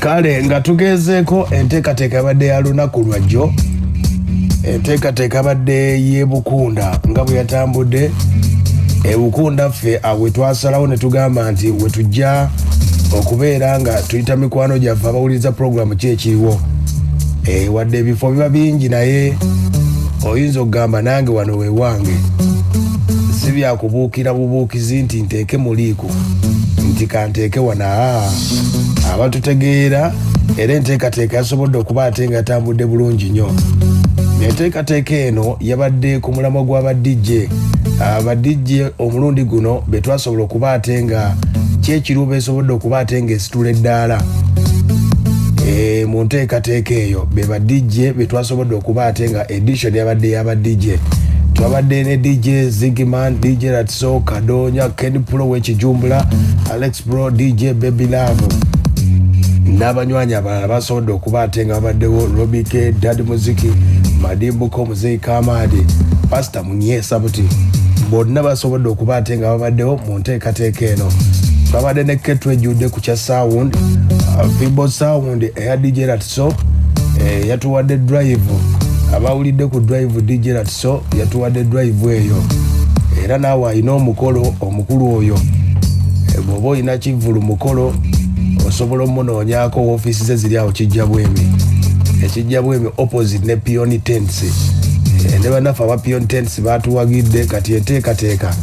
Kale nga tugezeeko, enteekateeka yabadde ya lunaku lwajjo, enteekateeka yabadde y'ebukunda nga bwe yatambudde ebukunda. Ffe awe twasalawo ne tugamba nti we tujja okubeera nga tuyita mikwano gyaffe abawuliriza puroguramu ki ekiriwo. Wadde ebifo biba bingi, naye oyinza okugamba nange wano wewange, si byakubuukira bubuukizi nti nteeke muliiku nti kanteeke wano. Aa, abatutegeera. Era enteekateeka yasobodde okuba ate nga yatambudde bulungi nnyo. Enteekateeka eno yabadde ku mulamwa gw'aba DJ. Aba DJ omulundi guno be twasobola okuba ate nga kyekiruba esobodde okuba ate nga esitula eddaala mu nteekateeka eyo, be ba DJ be twasobodde okuba ate nga edition yabadde y'aba DJ. Twabadde ne DJ Zigman, DJ Ratso, Kadonya, Ken Pro w'ekijumbula, Alex Pro, DJ Baby Love n'abanywanyi abalala basobodde okuba ate nga babaddewo: Robike, Dad Muziki, Madimbuko, Muzeyi Kamadi, Pasita Munye Sabuti, bonna basobodde okuba ate nga babaddewo mu nteekateeka eno. Twabadde ne ketu ejjudde ku kya sound, Fimbo Sound eya DJ Ratso yatuwadde drive. Abawulidde ku drive, DJ Ratso yatuwadde drive eyo. Era naawe alina omukolo omukulu oyo, bw'oba olina kivvulu, mukolo, osobola omunoonyaako. Woofiisi ze ziri awo Kijja Bwemi, ekijja Bwemi opposite ne Pioni Tents. Ne bannaffe aba Pioni Tents batuwagidde. Kati enteekateeka,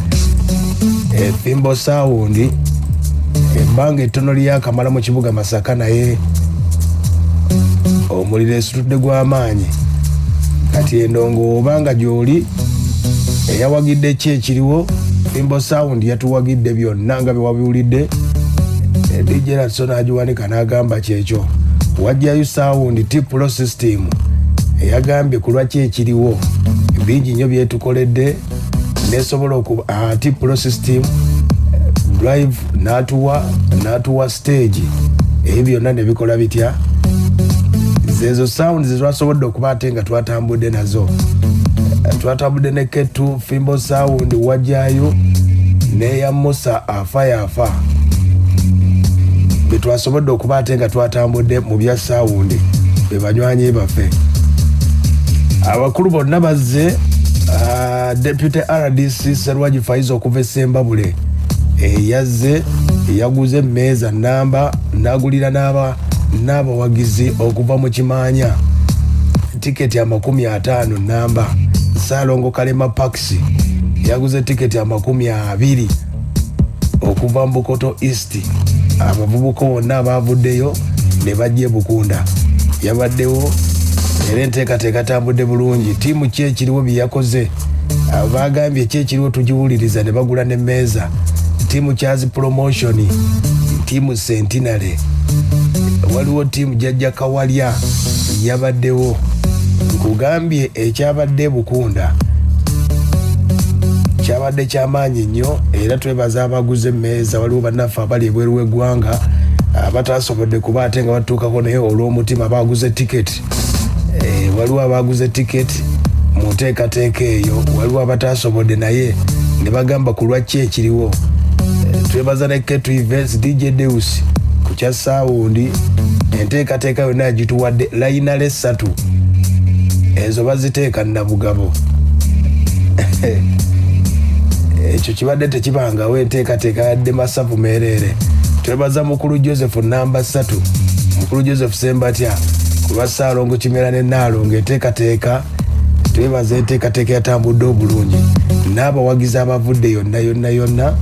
Fimbo Sound, ebbanga ettono lyakamala mu kibuga Masaka, naye omuliro esitudde gw'amaanyi. Kati endongo obanga gy'oli eyawagidde ki ekiriwo, Fimbo Sound yatuwagidde byonna nga byewabiwulidde. DJ Ratso n'agiwanika n'agamba kyekyo. Wajjayo sound Tiplo System eyagambye ku lwaki ekiriwo bingi nnyo byetukoledde nesobola oku Tiplo System drive n'atuwa stage, ebyo byonna ne bikola bitya. Zezo sound zetwasobodde okuba ate nga twatambudde nazo. Twatambudde ne Ketu, Fimbo Sound, wajjayo neya Musa afa yafa, betwasobodde okuba ate nga twatambudde mu bya sound, be banywanyi baffe. Abakulu bonna bazze. Deputy RDC Serwaji Faiza okuva esembabule yazze, yaguze emmeeza namba n'agulira n'abawagizi okuva mu Kimaanya tiketi 50 namba. Saalongo Kalema Pax yaguze tiketi 20 okuva mu Bukoto East. Abavubuka bonna abavuddeyo ne bajja ebukunda yabaddewo, era enteekateeka tambudde bulungi. Ttiimu ki ekiriwo bye yakoze, bagambye ki ekiriwo tugiwuliriza ne bagula n'emmeeza. Ttiimu Kyazi Promotion, ttiimu Centenary, waliwo ttiimu Jjajja Kawalya yabaddewo. Nkugambye ekyabadde ebukunda kyabadde kyamaanyi nnyo, era twebaza abaguze emmeeza. Waliwo bannaffe abali ebweru w'eggwanga abatasobodde kuba ate nga batuukako, naye olw'omutima baguze tiketi. Waliwo abaguze tiketi mu nteekateeka eyo, waliwo abatasobodde naye ne bagamba ku lwaki ekiriwo. Twebaza ne Ketu Events, DJ Deus ku kya sound, enteekateeka yonna yagituwadde. Layinale essatu ezo baziteeka Nabugabo, ekyo kibadde tekibangawo. Enteekateeka yadde masavu meereere. Twebaza mukulu Joseph namba 3, mukulu Joseph Sembatya ku lwa Ssaalongo Kimera ne Naalongo. Enteekateeka, twebaza enteekateeka yatambudde obulungi n'abawagizi abavudde yonna yonna yonna.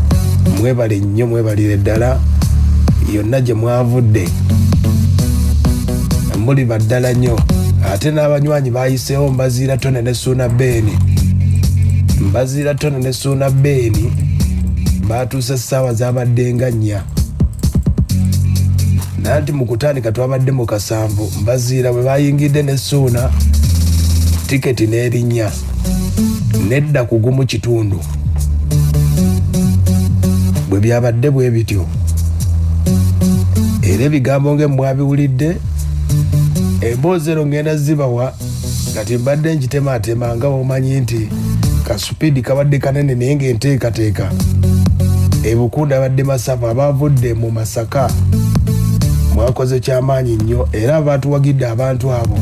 Mwebale nnyo, mwebalire ddala yonna gye mwavudde, muli baddala nnyo. Ate n'abanywanyi bayiseewo, Mbaziira Tone ne Suuna Beeni. Mbaziira Tone ne Suuna Beeni batuuse essaawa zabadde nga 4, nanti mu kutandika twabadde mu 7. Mbaziira bwe bayingidde ne Suuna, tiketi n'erinnya nedda ku 1.5. Bwe byabadde bwe bityo, era ebigambo ng'emwabiwulidde, emboozi ero ngenda zibawa. Kati mbadde nkitematema nga bwomanyi nti kasupidi kabadde kanene, naye ngaenteekateeka ebukunda abadde masavu. Abavudde mu Masaka Mwakoze kyamaanyi nnyo era batuwagidde abantu abo.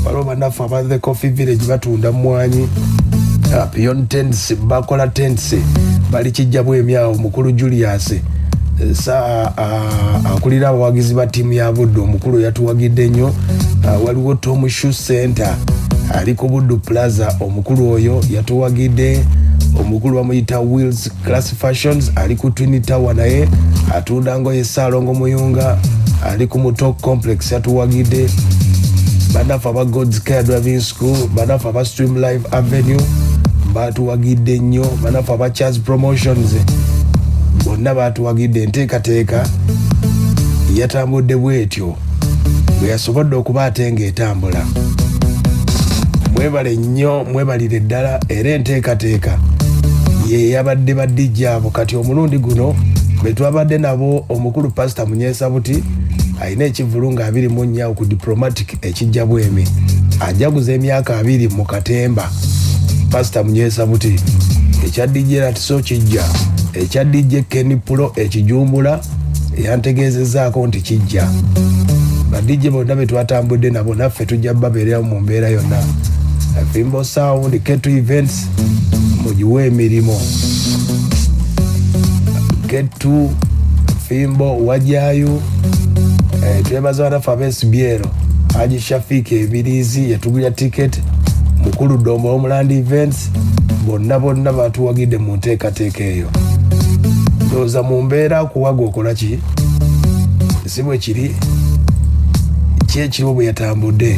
Waliwo bannaffe aba The Coffee Village, batunda mmwanyi. Pion Tents, bakola tents, bali kijja bwemyawo. Mukulu Julius sa akulira abawagizi ba ttiimu ya Buddu, omukulu yatuwagidde nnyo. Waliwo Tom Shoe Center, ali ku Buddu Plaza, omukulu oyo yatuwagidde. Omukulu bamuyita Wills Class Fashions, ali ku Twin Tower, naye atunda ngoye. Saalongo Muyunga ali ku Mutok Complex yatuwagidde. Bannaffe aba God's Care Driving School, bannaffe aba Stream Live Avenue batuwagidde nnyo. Bannaffe aba Charles Promotions bonna batuwagidde. Enteekateeka yatambudde bwetyo bwe yasobodde okuba ate ng'etambula. Mwebale nnyo, mwebalire ddala. Era enteekateeka ye yabadde ba DJ abo. Kati omulundi guno be twabadde nabo, omukulu Pasita Munyesa Buti alina ekivulu nga 24 ku Diplomatic ekijja bwemi, ajaguza emyaka 20 mu katemba. Pasita Munyesa Buti, ekya DJ Latiso kijja, ekya DJ Kenny Pulo ekijumbula yantegeezezaako nti kijja. Ba DJ bonna be twatambudde nabo, naffe tujja babeereramu mu mbeera yonna. Fimbo Sound, K2 Events, mugiwe emirimu. K2, Fimbo, Wajayu. Twebaza banaffe ab'Esibyero, Haji Shafik Ebirizi yatugulya ticket, mukulu Dombo Homeland Events, bonna bonna batuwagidde mu nteekateeka eyo. Ndowooza mu mbeera kuwaga okola ki, si bwe kiri? Ki ekiriwo bwe yatambudde?